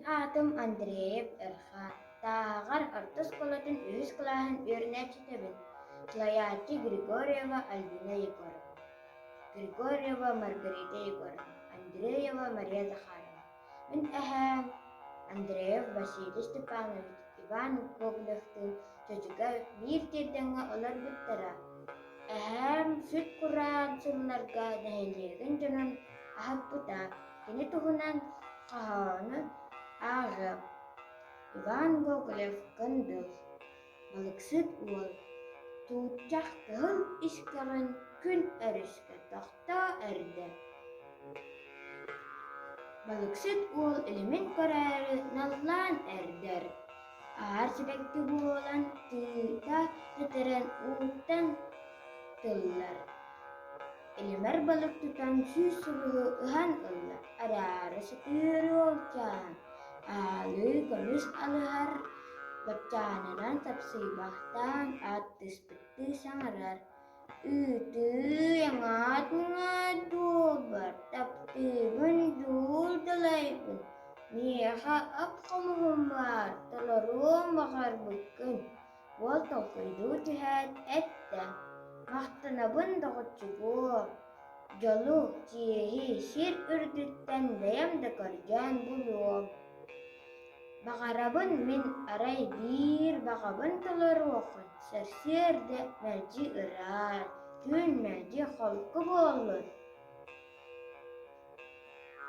аатым Андреев Эрхаан, Тааһаҕар орто оскуолатын үһүс кылааһын үөрэнээччитэбин, салайааччы Григорьева Альбина Егоровна, Григорьева Маргарита Егоровна, Андреева Мария Захаровна. Мин эһээм Андреев Василий Степанович Иван Гоголевтыын Чочуга биир тиэргэҥҥэ олорбуттара. Эһээм сүт-кураан сылларга нэһилиэгин дьонун аһаппыта. Кини туһунан хоһоону ааҕыам. Иван Гоголев Кындыл Балыксыт уол Тууччах кыһыл искэҕин күн өрүскэ тохтоо эрдэ Балыксыт уол илимин көрөөрү наллаан эрдэр, аар сибэкки буолан тыыта тэтэрэн ууттан тыллар Илимэр балык тутан 100 сулуһу ыһан ылла, араара сытыары уолчаан, аалыы көмүс алыһар баччаанынан сапсыйбахтаан ааттыспыттыы саҥарар: «Ыытыы эҥаат-муҥаат дуолбар, таптыыбын дьуул далайбын, миэхэ ап-хомуһум баар, толоруом баҕарбыккын» Уол толкуйдуу түһээт эттэ: «Махтанабын, доҕоччугуо, дьолу, чиэһи сир үрдүттэн бэйэм да көрдөөн булуом. Баҕарабын мин арай биир баҕабын толоруоххун, сарсыарда мэлдьи ыраас, түүн мэлдьи холку буоллун.